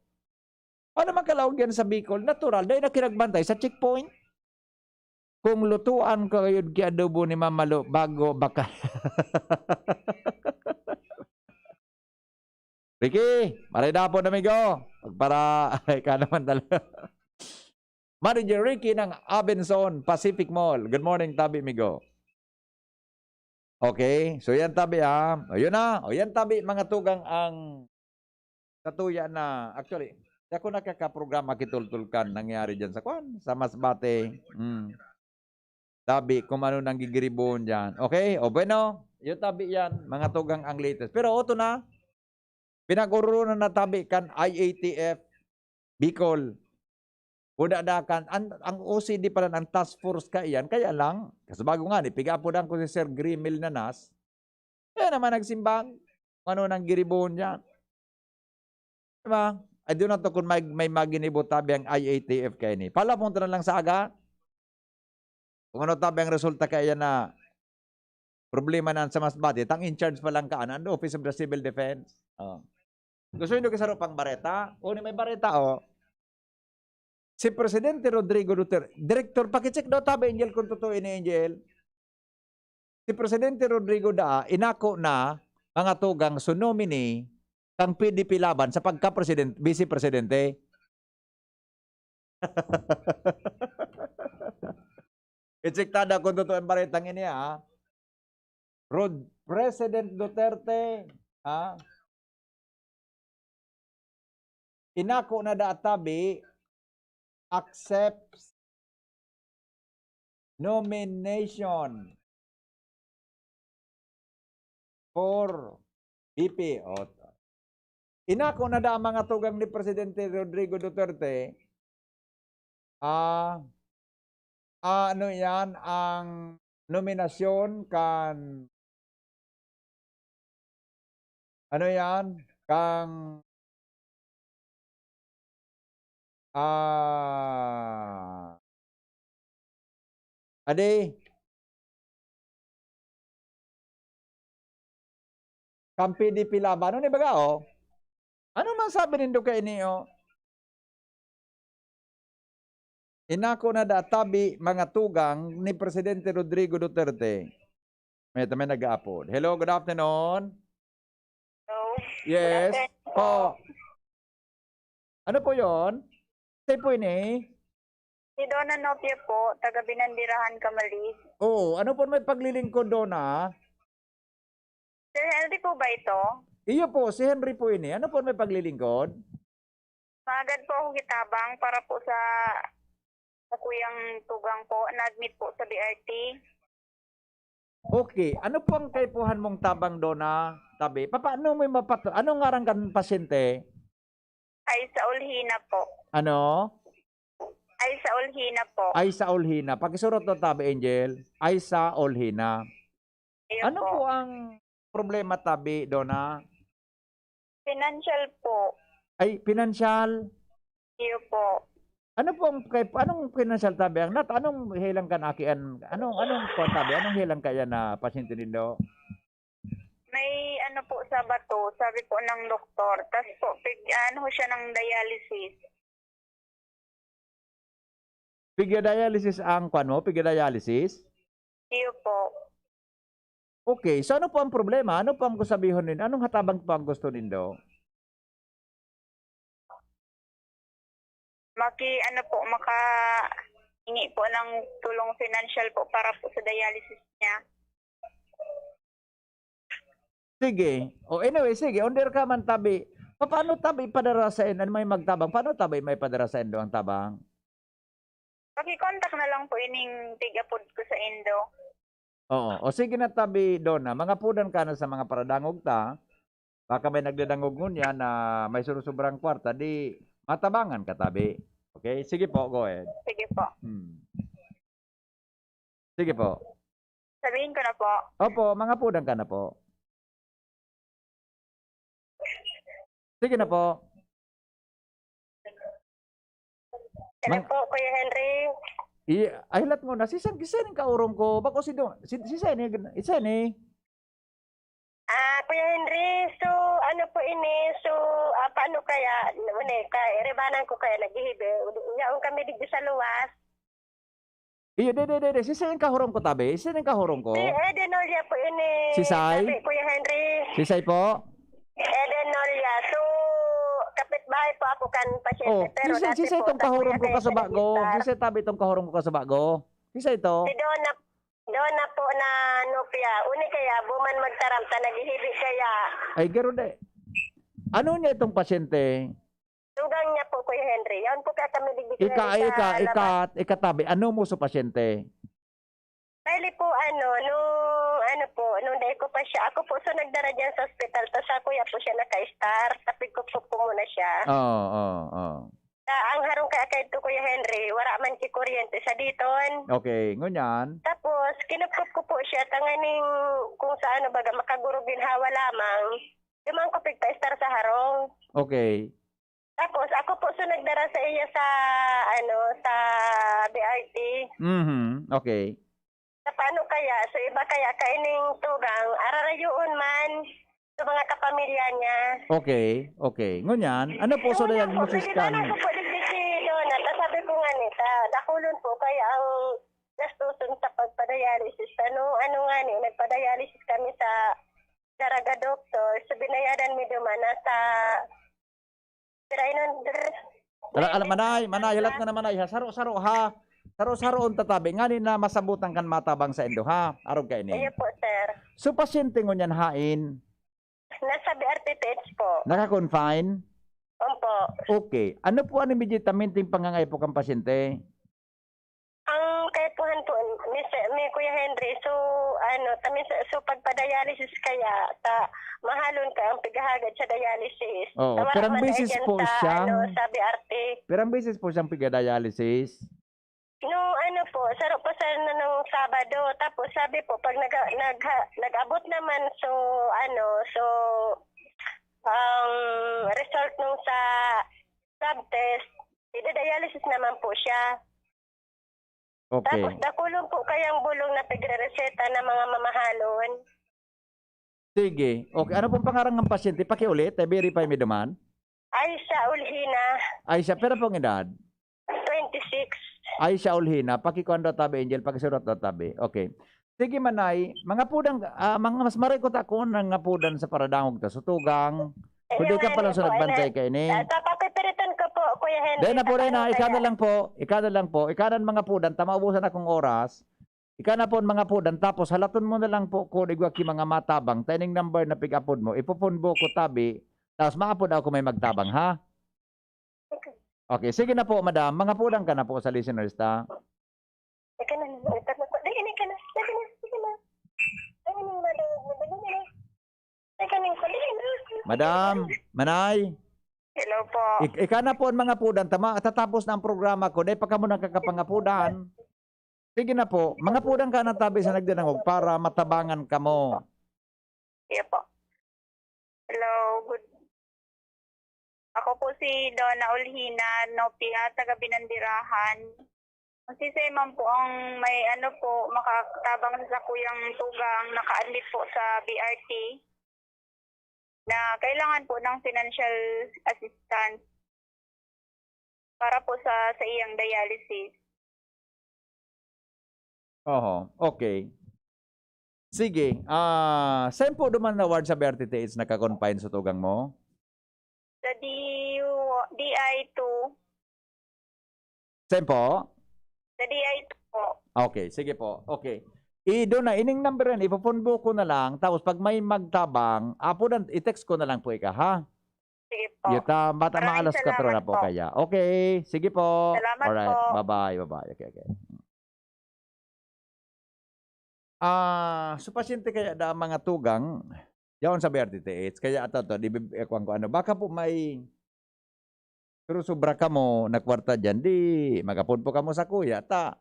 Paano makalaog yan sa Bicol? Natural, dai na kinagbantay sa checkpoint. Kung lutuan ko gayud ki adobo ni Mama Lo, bago baka. Ricky, maray na hapon, amigo. Pagpara-, ay, ka naman talaga. Manager Ricky ng Abenson Pacific Mall. Good morning, tabi, amigo. Okay, so yan, tabi, ah. O, yun na. O, yan, tabi, mga tugang, ang satuya na, actually, di ako nakakaprograma kitultulkan nangyari dyan sa kwan, sa Masbate. Mm. Tabi, kung ano nang gigiribuhon dyan. Okay? O, bueno, yung tabi yan, mga tugang ang latest. Pero oto na, pinag-urunan na tabi kan I A T F Bicol. Kung dadakan, ang, ang O C D pala, ang task force kaiyan, kaya lang, kasi bago nga, ni, piga-apodan ko si Sir Grimel Nanas, kaya naman nagsimbag, kung ano nang giribuhon dyan. Diba? Ay, doon na to kung may, may maginibo tabi ang I A T F kaini. Palapunta na lang sa aga. Kung ano tabi ang resulta kaya na problema na sa Masbate, tang in charge pa lang ka, ano, ang Office of the Civil Defense. Oh. Gusto nyo kisaro pang bareta? O, ni may bareta, oh. Si Presidente Rodrigo Duterte, Director, pakicheck daw tabi, Angel, kung totoo ini, Angel. Si Presidente Rodrigo daa, inako na, mga tugang, so nominee, kang P D P Laban sa pagka-president, vice presidente. I-check tada kung totoo ang baretang ini, ha? Rod-, President Duterte, ha? Inako na da tabi, accepts nomination for V P. O, Inako na da ang mga tugang ni Presidente Rodrigo Duterte, ah, ah, ano yan, ang nominasyon kan, ano yan, kang, ah, adi, kan P D P Laban. Ano ni baga, oh? Ano man sabi nindo kaini, oh? Inako na da tabi mga tugang ni Presidente Rodrigo Duterte. May, may nag-aapod. Hello, good afternoon. Hello. Yes. Good afternoon. Po. Ano po yon? Sino po ini? Si Donna Nopia po, taga Binandirahan, Camalig. Oo, ano po may paglilingkod, Donna? Sir Henry po ba ito? Iyo po, si Henry po ini. Ano po may paglilingkod? Magad po akong kitabang para po sa sa kuyang tugang po, na-admit po sa B R T. Okay, ano po ang kaipuhan mong tabang, Donna? Tabi, papaano mo mapato? Anong ngaran kan pasyente? Ay sa Olhina po. Ano? Ay sa Olhina po. Ay sa Olhina. Pakisurot to, Tabi Angel. Ay sa Olhina. Iyo Ano po. po ang problema, Tabi, Donna? Financial po. Ay, pinansyal. Iyo po. Ano po ang kay anong pinansyal, Tabi? Ang nat anong helang kan aki an anong anong po, Tabi? Anong helang kaya na pasyente nindo? May ano po sa bato, sabi po ng doktor. Tas po, pig, ano siya ng dialysis. Pigya-dialysis ang kwan mo? Pigya-dialysis? Iyo po. Okay, so ano po ang problema? Ano po ang sabihon nin? Anong hatabang po ang gusto nindo? Maki, ano po, maka hingi po ng tulong financial po para po sa dialysis niya. Sige. O anyway, sige. Under ka man, Tabi. Paano, Tabi, ipadara sa in-, ano may magtabang? Paano, Tabi, may padara sa indo ang tabang? Paki-contact na lang po ining tig-apod ko sa indo. Oo. O sige na, Tabi, Donna. Mangapudan ka na sa mga paradangog ta. Baka may nagdadangog ngunyan na may surusobrang kwarta, di matabangan ka, Tabi. Okay? Sige po, go ahead. Sige po. Hmm. Sige po. Sabihin ko na po. Opo, mangapudan ka na po. Sige na po. Hello Mang- po, Kuya Henry. I, ay, hilat mo na. Si Sen, si Sen ang kaurong ko. Bako si Do, si, si Sen, eh, si Sen, eh. Ah, Kuya Henry, so ano po ini? So, ah, paano kaya? Ano eh, ka, iribanan ko kaya naghihibi. Yaon kami digdi sa luwas. Iyo, de, de, de, de. Si Sen ang kahurong ko, Tabi. Si Sen ang kahurong ko. Si Eden Nolia po ini. Si Sai? Sabi, Kuya Henry. Si Sai po? Eden Nolia. So, kapitbahay po ako kan pasyente. Oh, pero si Sai, dati si Sai po, itong sa kahurong ko Kuya ka sa Sai, bago. Star. Si Sai, Tabi, itong kahurong ko ka sa bago. Si Sai ito. Si Donna, Donna po na Nopia. Uni kaya, buman magtaram ta, naghihibi kaya. Ay, garo de. Ano niya itong pasyente? Tugang niya po, Kuya Henry. Yaon po kaya kami digdi Ika, sa ika, labas. ika, ika, Tabi. Ano mo sa pasyente? Bali po, ano, nung, ano po, nung dai ko pa siya, ako po so nagdara dyan sa ospital, tas sa kuya po siya naka-star, tapig ko po, po muna siya. Oo, oo, oo. Ta, ang harong kaya kay to, Kuya Henry, wala man ki kuryente sa diton. Okay, ngunyan. Tapos, kinupkup ko po siya, tanganing kung sa ano baga, makagurog ginhawa lamang, duman ko pigpa-star sa harong. Okay. Tapos, ako po so nagdara sa iya sa, ano, sa B R T. Mhm, okay. Sa paano kaya? So, iba kaya kaining tugang, ararayoon man sa mga kapamilya niya. Okay, okay. Ngunyan, ano po sa Wala diagnosis po, kan? Nagdala ko po digdi si Donna. Ta, sabi ko nga ni, ta, dakulon po kaya ang gastuson sa pagpadialysis. Ano, ano nga ni, nagpadialysis kami sa Daraga Doctor. So, binayadan mi duman, nasa three hundred. Ala, ala, manay, manay, hilat ko na, manay, ha. Saro-saro, ha. Saro-saro ang tatabi. Ngani na masabutan kan matabang sa indo, ha. Arog ka ini. Iyo po, sir. So, pasyente ngunyan hain, Nasa B R T P H po. naka-confine? Opo. Okay. Ano po ang immediatamente pangangaipo kan pasyente? Ang kaipuhan po, Miss, mi Kuya Henry, so, ano, tamis, so pagpa-dialysis kaya, ta, mahalon ka ang pighahagad sa dialysis. Oo, Ta wala pirang man beses dyan po sa, siyang- ano, sa B R T. Pirang beses po siyang piga-dialysis? No, ano po, saro po sa nung Sabado. Tapos sabi po, pag nag, nag, nag-abot naman, so, ano, so, ang result nung sa swab test, idadialysis naman po siya. Okay. Tapos dakulon po kayang bulong na pigre-reseta ng mga mamahalon. Sige. Okay. Ano pong pangaran ng pasyente? Pakiulit. I-verify mi duman. Aisha Ulhina, Aisha, pero pong edad? twenty-six. Aisha Ulhina. Pakikuan daw tabi, Angel. Pakisurat daw tabi. Okay. Sige, Manay. Mga pudan, ah, mga mas maray ko ta kun ang ngapudan sa paradangog ta sutugang. Kundi ka pala sa nagbantay ka ini. Papapipiritan ko po, Kuya Henry. Dahil na po, Sa Reyna, ikaw kaya- na lang po. Ikaw na lang po. Ikaw na mga pudan. Tama, ubusan akong oras. Ikaw na po ang mga pudan. Tapos halaton mo na lang po kung igwa ki mga matabang. Tining number na pig-apod mo. Ipupunbo ko tabi. Tapos maapod ako may magtabang, ha? Okay, sige na po, madam. Mga pudan ka na po sa listeners, ta? Ika na, ika na, dali na, ika na, dali na, ika na. Dali na, madam, dali na. Ika na, dali na. Madam, Manay, Hello po. ik ika na po ang mga pudan. Tama, tatapos na ang programa ko. Dahil pa kamo nagkakapangapudan. Sige na po. Mga pudan ka na tabi sa nagdadangog para matabangan kamo. Iya po. Hello, good. Ako po si Donna Olhina Nopia, taga Binandirahan. Masisay man po ang may ano po, makatabang sa sakuyang tugang naka-admit po sa B R T na kailangan po ng financial assistance para po sa, sa iyang dialysis. Oho, okay. Sige, ah, saan po duman na ward sa B R T T H naka-confine sa tugang mo? Sa D U, D I two. Saan po? Sa D I two po. Okay, sige po. Okay. Ido na, ining number yan, ipupunbo ko na lang, tapos pag may magtabang, apo dan, i-text ko na lang po ika, ha? Sige po. Yuta, bata Maraming maalas katro na salamat po po. kaya. Okay, sige po. Salamat Alright, po. Bye-bye, bye-bye. Okay, okay. Ah, so pasyente kaya da mga tugang, yaon sa B R T T H, kaya ato to, di bib-, eh, kuwan ko ano, baka po may, pero sobra ka mo na kwarta dyan, di magapod po ka mo sa kuya, ta,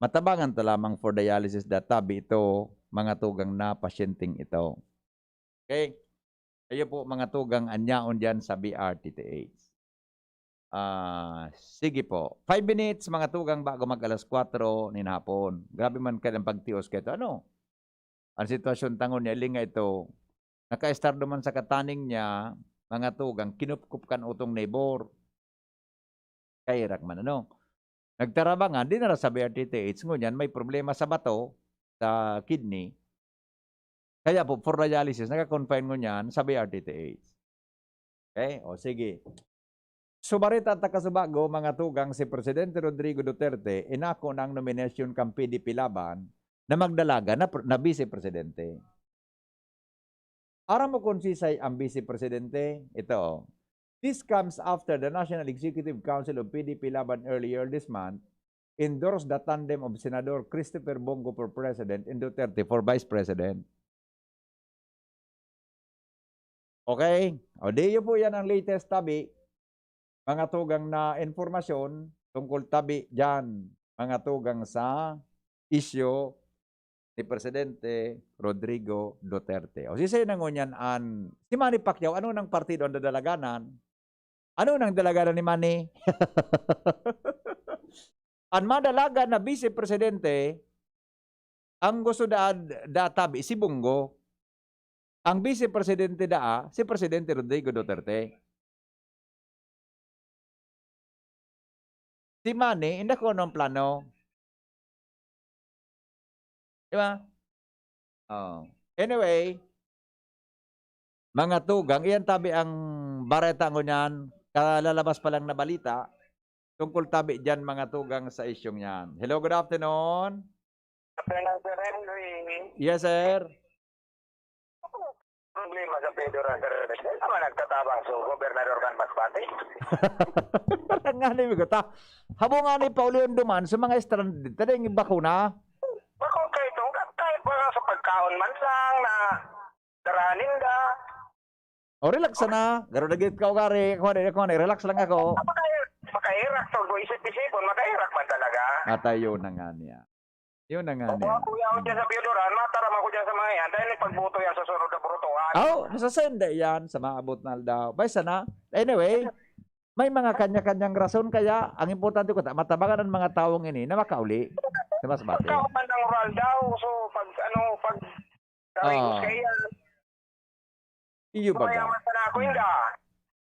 matabangan ta lamang for dialysis da tabi ito, mga tugang na pasyenteng ito. Okay? Kayo po, mga tugang, anyaon dyan sa B R T T H. Ah, sige po. Five minutes, mga tugang, bago mag alas kwatro nin hapon. Grabe man kayang pagtios kay ito. Ano? Ang sitwasyon tangon niya, linga ito, naka-estar duman sa kataning niya, mga tugang, kinupkup kan utong neighbor. Kairak man, ano? Nagtarabangan, dinara sa B R T T H. Ngunyan, may problema sa bato, sa kidney. Kaya po, for dialysis, naka-confine ngunyan sa B R T T H. Okay? O, sige. So, bareta ta kasubago, mga tugang, si Presidente Rodrigo Duterte, inako na ang nominasyon kan P D P Laban na magdalaga na, pr- na vice presidente. Aram mo kung sisay ang vice presidente? Ito, oh. This comes after the National Executive Council of P D P Laban earlier this month endorsed the tandem of Senador Christopher Bongo for President and Duterte for Vice President. Okay? O, di yun po yan ang latest tabi, mga tugang na impormasyon tungkol tabi dyan, mga tugang sa isyu ni Presidente Rodrigo Duterte. O, sisay na ngunyan an, si Manny Pacquiao, ano nang partido ang dadalaganan? Ano nang dalaganan ni Manny? Ang madalagan na vice presidente, ang gusto da, da tabi, si Bongo. Ang vice presidente daa, si Presidente Rodrigo Duterte. Si Manny, hindi ko anong plano. Di ba? Oh. Anyway, mga tugang, iyan tabi ang bareta ngunyan, kalalabas pa lang na balita, tungkol tabi dyan, mga tugang, sa isyong yan. Hello, good afternoon. Afternoon, Sir Henry. Yes, sir. Problema sa Pedro Ramirez. Hindi naman nagtatabang sa gobernador kan Masbate. Parang nga ni Migo, ta, habo nga ni Paulion duman sa mga stranded, ta ding bakuna. Bakong kayo itong kahit mga sa On man lang na darahan ninda. O, relax na. Garo na gid ka ugari. Ako na, ako na. Relax lang ako. Makahirak to, go isip-isipon, makahirak man talaga. Atayo na nga niya. Yun na nga Opo, niya. Ako yaon dyan sa Piodoran, mataram ako dyan sa mga yan, dahil nagpagboto yan sa sunod na botohan. Aw, nasasenda yan sa maabot na aldaw. Bay, sana. Anyway, may mga kanya-kanyang rason, kaya ang importante ko, ta-, matabangan ang mga tawong ini na makauli sa masbate. Pagkaon man ng oral daw, so pag, ano, pag gawin ko Oo. sa iya, Iyo baga. Mayaman pa na ako, inda.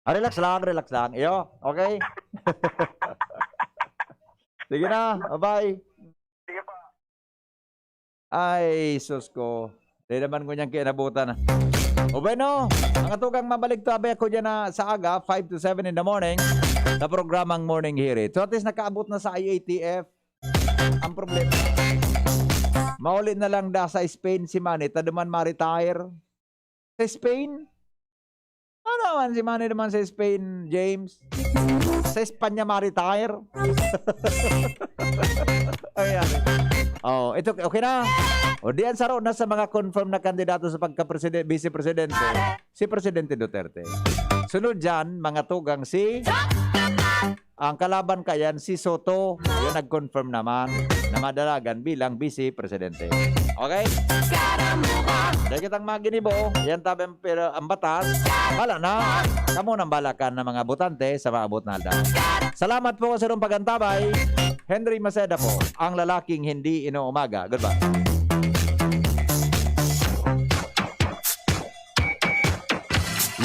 Ah, relax lang, relax lang. Iyo, okay? Sige na, bye-bye. Sige pa. Ay, sus ko. Di naman ko niyang kiinabutan. O bueno, mga tugang, mabalik to, abay ako dyan na sa aga, five to seven in the morning, sa programang Morning Hirit. So at least nakaabot na sa I A T F. Ang problema, mauli na lang da sa Spain si Manny, ta duman ma-retire. Sa Spain? Ano naman si Manny naman sa Spain, James? Sa Espanya ma-retire? Ayan. Oh, ito, okay na. O, diyan saro na sa mga confirm na kandidato sa pagka-president, vice-presidente, si Presidente Duterte. Sunod dyan, mga tugang, si ang kalaban kayan, si Soto, yung nag-confirm naman na madalagan bilang vice presidente. Okay? Dahil kitang maginibo, yan tabi ang, pero ang batas, wala na. Kamo nang balakan ng mga botante sa maabot na aldaw. Salamat po sa inyong pag-antabay. Henry Maceda po, ang lalaking hindi inuumaga. Goodbye.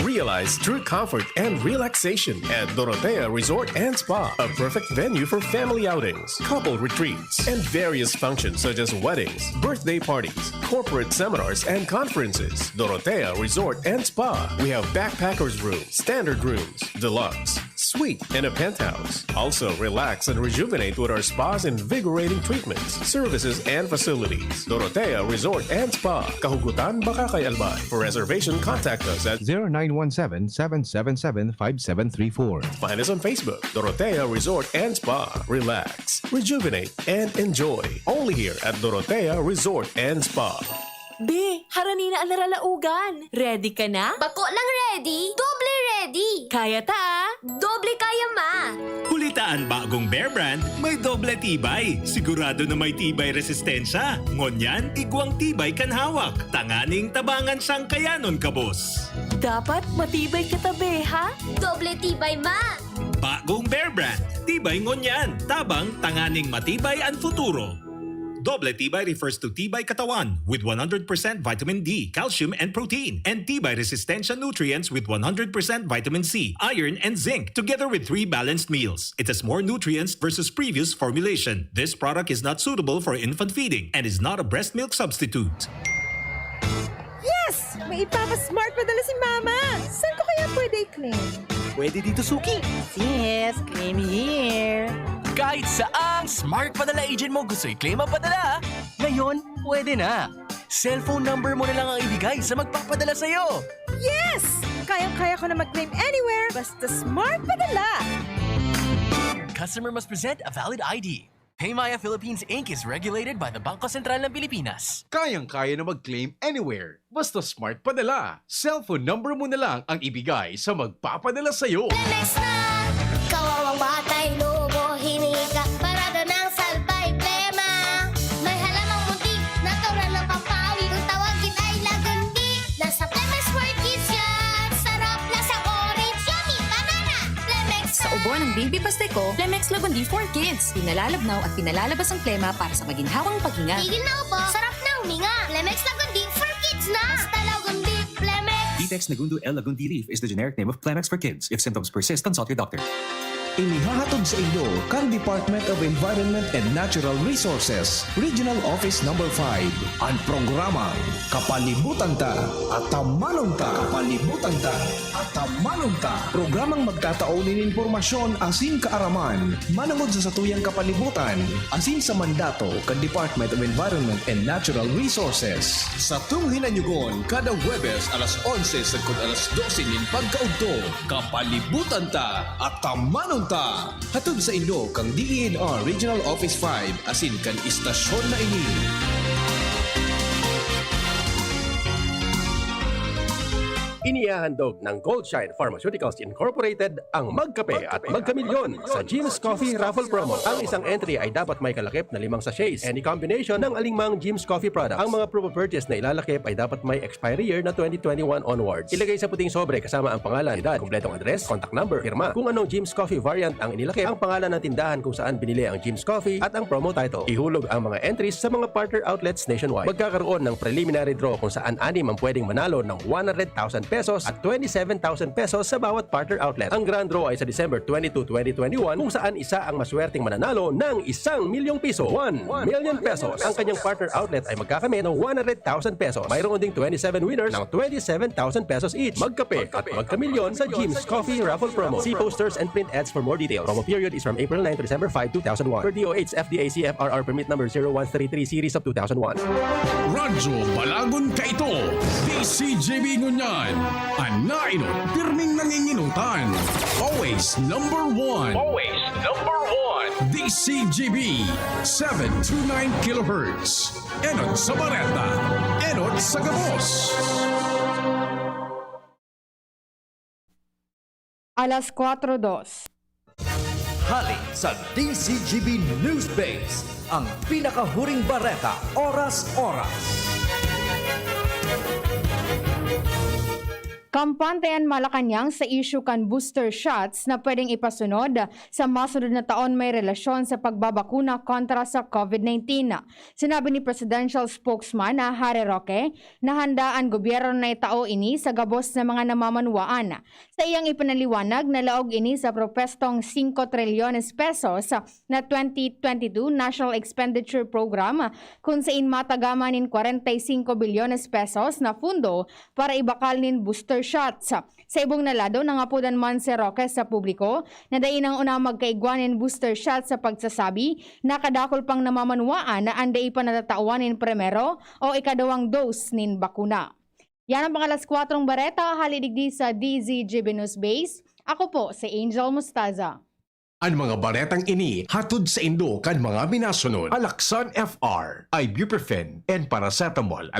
Realize true comfort and relaxation at Dorotea Resort and Spa, a perfect venue for family outings, couple retreats, and various functions such as weddings, birthday parties, corporate seminars, and conferences. Dorotea Resort and Spa. We have backpackers room, standard rooms, deluxe, suite, and a penthouse. Also, relax and rejuvenate with our spa's invigorating treatments, services, and facilities. Dorotea Resort and Spa, Kahugutan, Bacacay, Albay. For reservation, contact us at zero nine one seven, seven seven seven, five seven three four. Find us on Facebook, Dorotea Resort and Spa. Relax, rejuvenate, and enjoy. Only here at Dorotea Resort and Spa. Be, harani na an naralaogan. Ready ka na? Bako lang ready, doble ready. Kaya ta, ah. Doble kaya, ma. Huli ta an bagong Bear Brand, may doble tibay. Sigurado na may tibay resistensya. Ngunyan, igwang tibay kan hawak. Tanganing tabangan sangkayanon, kabos. Dapat matibay ka tabi, ha? Doble tibay, ma. Bagong Bear Brand, tibay ngunyan. Tabang tanganing matibay an futuro. Doble tibay refers to tibay katawan with one hundred percent vitamin D, calcium, and protein, and tibay resistensya nutrients with one hundred percent vitamin C, iron, and zinc, together with three balanced meals. It has more nutrients versus previous formulation. This product is not suitable for infant feeding and is not a breast milk substitute. Yes! May ipapa-smart padala si Mama! Saan ko kaya pwede i-claim? Pwede dito, Suki. Yes, claim here. Kahit saang smart padala agent mo gusto i-claim ang padala, ngayon, pwede na. Cellphone number mo na lang ang ibigay sa magpapadala sa'yo. Yes! Kayang-kaya ko na mag-claim anywhere basta smart padala! Customer must present a valid I D. Paymaya Philippines Inc is regulated by the Bangko Sentral ng Pilipinas. Kayang-kaya na mag-claim anywhere. Basta smart padala. Cellphone number mo na lang ang ibigay sa magpapadala sa'yo. Lemex na! Kawawang batay, lobo, hinika, parada ng salbay, plema. May halamang muntik, natural na pampawi, kung tawagin ay lagundi. Nasa Lemex World Kids yan, sarap na sa orange, yummy, banana. Lemex Sa ubo ng baby pastiko, Lemex Lagundi for Kids. Pinalalabnaw at pinalalabas ang plema para sa maginhawang paghinga. Tigil na ubo, sarap na huminga. Lemex Lagundi for Kids na. Basta Lagundi, Lemex. Vitex Nagundo L Lagundi Leaf is the generic name of Clemex for Kids. If symptoms persist, consult your doctor. Inihahatod sa inyo kan Department of Environment and Natural Resources, Regional Office Number five, an programang Kapalibutan Ta, Atamanon Ta. Kapalibutan Ta, Atamanon Ta. Programang magtatao nin impormasyon asin kaaraman manongod sa satuyang kapalibutan asin sa mandato kan Department of Environment and Natural Resources. Satong hinanyugon kada Huwebes alas onse sagkod alas dose nin pagkaudto. Kapalibutan Ta, Atamanon Ta. Hatod sa inyo kan D E N R Regional Office five asin kan istasyon na ini. Inihahandog ng Goldshine Pharmaceuticals Incorporated ang Magkape at Magkamilyon sa Jim's Coffee Raffle Promo. Ang isang entry ay dapat may kalakip na limang sachets. Any combination ng alingmang Jim's Coffee product. Ang mga proof of purchase na ilalakip ay dapat may expiry year na twenty twenty-one onwards. Ilagay sa puting sobre kasama ang pangalan, edad, kompletong address, contact number, pirma. Kung anong Jim's Coffee variant ang inilakip, ang pangalan ng tindahan kung saan binili ang Jim's Coffee at ang promo title. Ihulog ang mga entries sa mga partner outlets nationwide. Magkakaroon ng preliminary draw kung saan anim ang pwedeng manalo ng one hundred thousand pesos at twenty-seven thousand pesos sa bawat partner outlet. Ang grand draw ay sa December twenty-two, twenty twenty-one, kung saan isa ang maswerteng mananalo ng isang milyong piso, one million pesos. Ang kanyang partner outlet ay magkakamit ng one hundred thousand pesos. Mayroon ding twenty-seven winners ng twenty-seven thousand pesos each. Magkape at magkamilyon sa Jim's Coffee Raffle Promo. See posters and print ads for more details. Promo period is from April nine to December five, two thousand one. Per D O H F D A C F R R permit number zero one three three series of two thousand one. Radyo Balagon Kaito, D C G B Ngunyan, an nainot, pirming nanginginutan. Always number one. Always number one. D C G B, seven two nine kilohertz. Enot sa Bareta, enot sa Gabos. Alas kwatro dos. Hali sa D Z G B News Base, ang pinakahuring bareta, oras-oras. Kampante an Malacañang sa isyu kan booster shots na pwedeng ipasunod sa masunod na taon may relasyon sa pagbabakuna kontra sa COVID nineteen. Sinabi ni Presidential Spokesman na Harry Roque na handa an gobyerno na itao ini sa gabos na mga namamanwaan. Sa iyang ipinaliwanag na laog ini sa propwestong singko trilyones pesos na twenty twenty-two National Expenditure Program, kun sain matagaman nin kwarenta y singko bilyones pesos na pundo para ibakal nin booster shots. Sa ibong na lado, nangapodan man si Roque sa publiko na dai nang una magkaigwa nin booster shot sa pagsasabi na kadakul pang namamanwaan na an dai pa natatawan nin primero o ikaduwang dose nin bakuna. Yan ang mga alas kwatrong bareta hali digdi sa D Z G B News Base. Ako po si Angel Mostaza. An mga baretang ini hatod saindo kan mga minasunod: Alaxan F R, ibuprofen, and paracetamol.